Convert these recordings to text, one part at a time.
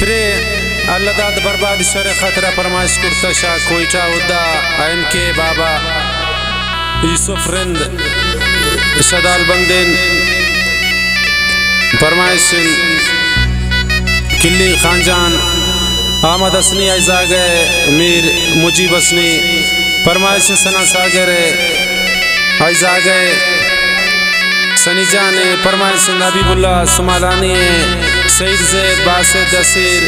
پرے اللہ داد برباد شر خاطرا پرمائش کرتا شاہ کوئٹہ ادا ایم کے بابا یوسف رند شدال بندین پرمائش کلی خانجان احمد حسنی ایزاگئے میر مجیب حسنی پرمائش ثنا ساگر ء، ایزاگ ء سنی جان ء، پرمائش انت حبیب اللہ سمالانی ء، سعید زیب، باسط اسیر،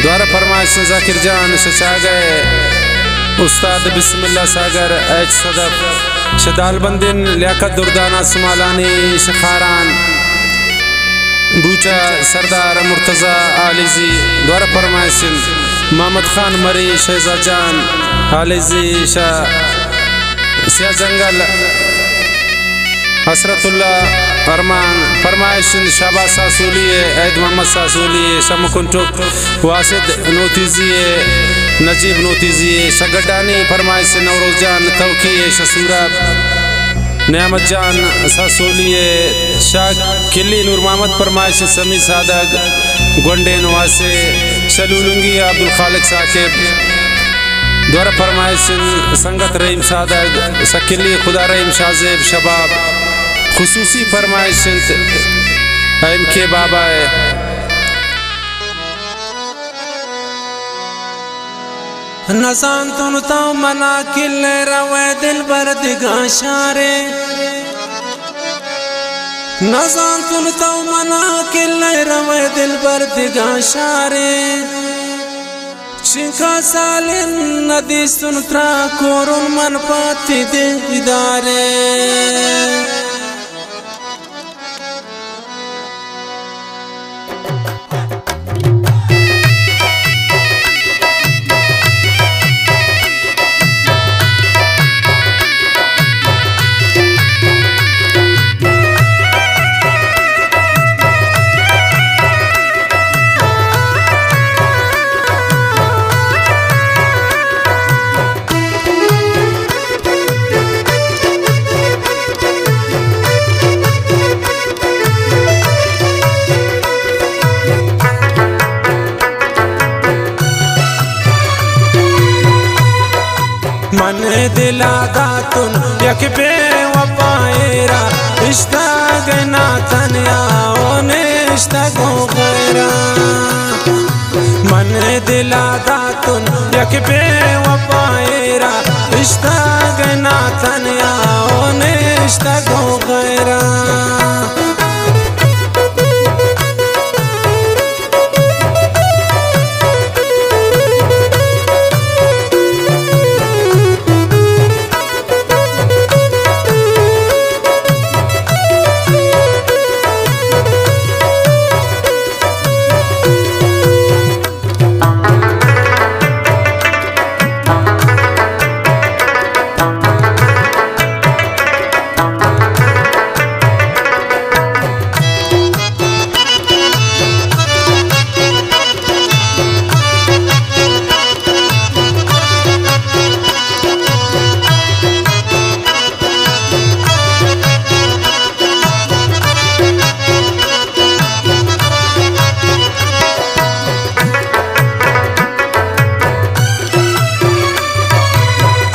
دوارہ پرمائش انت ذاکر جان شچاگ ء، استاد بسم اللہ ساگر ایچ صدف، شدال بندن لیاقت دردانہ سمالانی شخاران۔ بوٹہ سردار مرتضی آلیزی دوارہ پرمائش انت، محمد خان مری، شہزاد جان آلیزی، شاہ سیاہ جنگل، حسرت اللہ ارمان پرمائش انت، شہباز ساسولی ء، عید محمد ساسولی ء، شاہ مکنٹک واسد نوتیزی ء، نجیب نوتیزی ء، شاہ گڈانی پرمائش انت، نوروز جان توکی ء، شاہ سوراب نعمت جان ساسولی ء، شاہ کلی نور محمد پرمائش انت، سمی سادگ گونڈین واسے، شاہ لولنگی عبدالخالق ثاقب، دوارہ پرمائش انت، سنگت رحیم سادگ، شاہ کلی خدا رحیم شاہ زیب شباب، خصوصی پرمائش انت ایم کے بابا ء۔ نزانتون تو منا کلے روئے دلبر دگاں شارے۔ نزانتون تو منا کلے روئے دلبر دگاں شارے۔ چنکا سالن ندیستون ترا کورون من پاتی دیدارے۔ من دلا داتن یک بے وفائے را، اشتاگ نا تنیا او نشتگ و غیرا۔ من دلا داتن یک بے وفائے را، اشتاگ نا تنیا او نشتگ و غیرا۔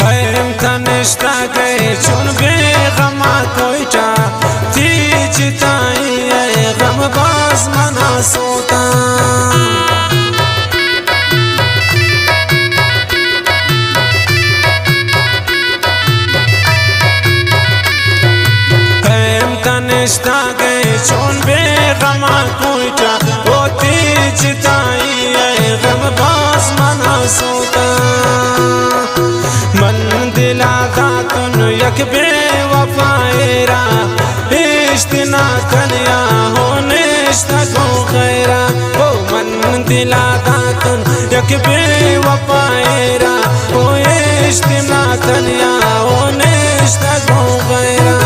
ایم تنشتگ ئے چون بے غم ءَ کوئٹہ، تئی جتائی ءِ غم باز من ءَ سوتاں۔ ایم تنشتگ ئے چون بے غم ءَ کوئٹہ، او تئی جتائی ءِ غم باز من ءَ سوتاں۔ من دل ءَ داتن یک بے وفائے را، اشت نا تنیا ہو نشتگ و غیرا۔ او من دل ءَ داتن یک بے وفائے را، او اشت نا تنیا ہو نشتگ و غیرا۔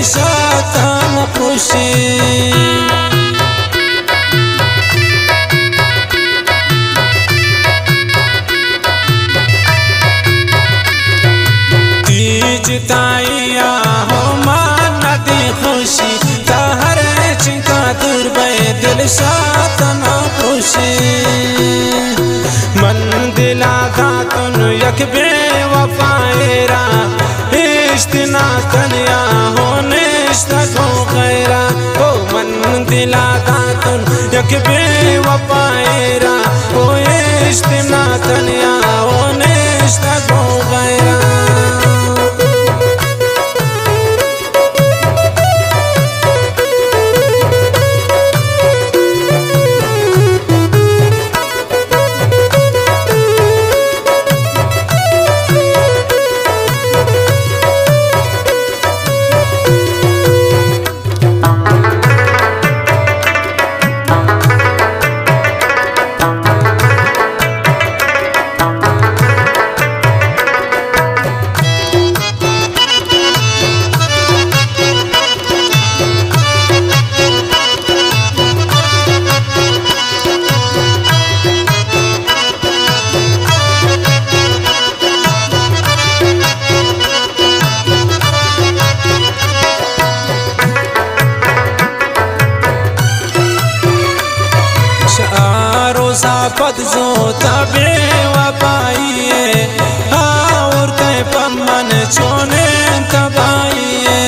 شاتان پوشی۔ تیج تائی آہو مان ندی خوشی، تا ہر چنکا دور بے دل شاتان پوشی۔ من دلا داتن یک بے وفائے را، اشتنا تنیا ہو نشتگوں غیرا۔ او من دلا داتن یک بے وفائے را، او اشتنا تنیا ہو نشتگوں غیرا۔ شاہ روزا پد زوتا بے وفائی ہے، آورتے پمن چونیں تباہی ہے۔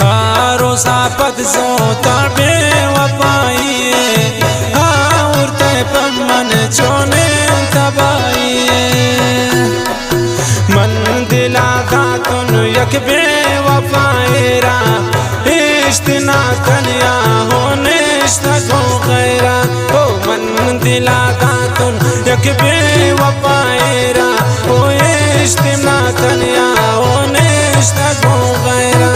آ روزا پد زوتا بے وفائی، آورتے پمن چونیں تباہی۔ من دلا داتن یک بے وفائے را، اشتنا تنیا ہو نشتگوں غیرا۔ او من دلا داتن یک بے وفائے را، او اشتنا تنیا ہو نشتگوں غیرا۔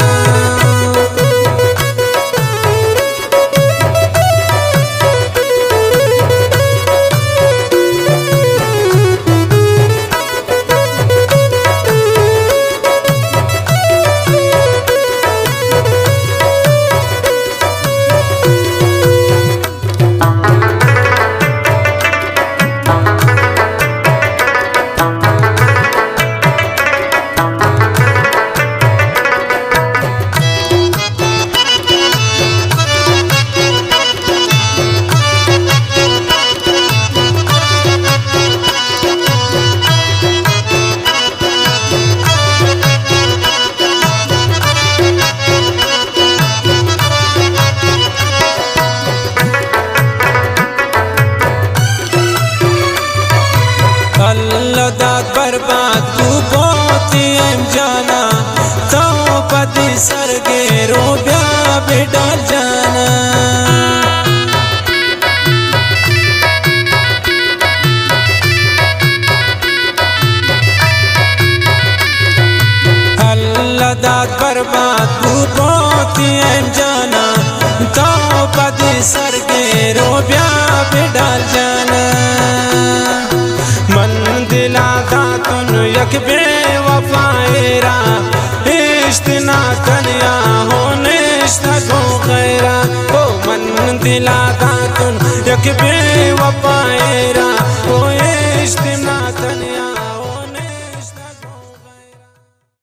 اللہ داد برباد کو بوتی ایم جانا، تو پدی سر گیرو بیا بڈال جانا۔ اللہ داد برباد بو بوتی ایم جانا، تو پدی سر گیرو بیا بڈال جانا۔ من دلا داتن یک بے وفائے را، اشتنا تنیا ہو نشتگوں غیرا۔ او من دلا داتن یک بے وفائے را، او اشتنا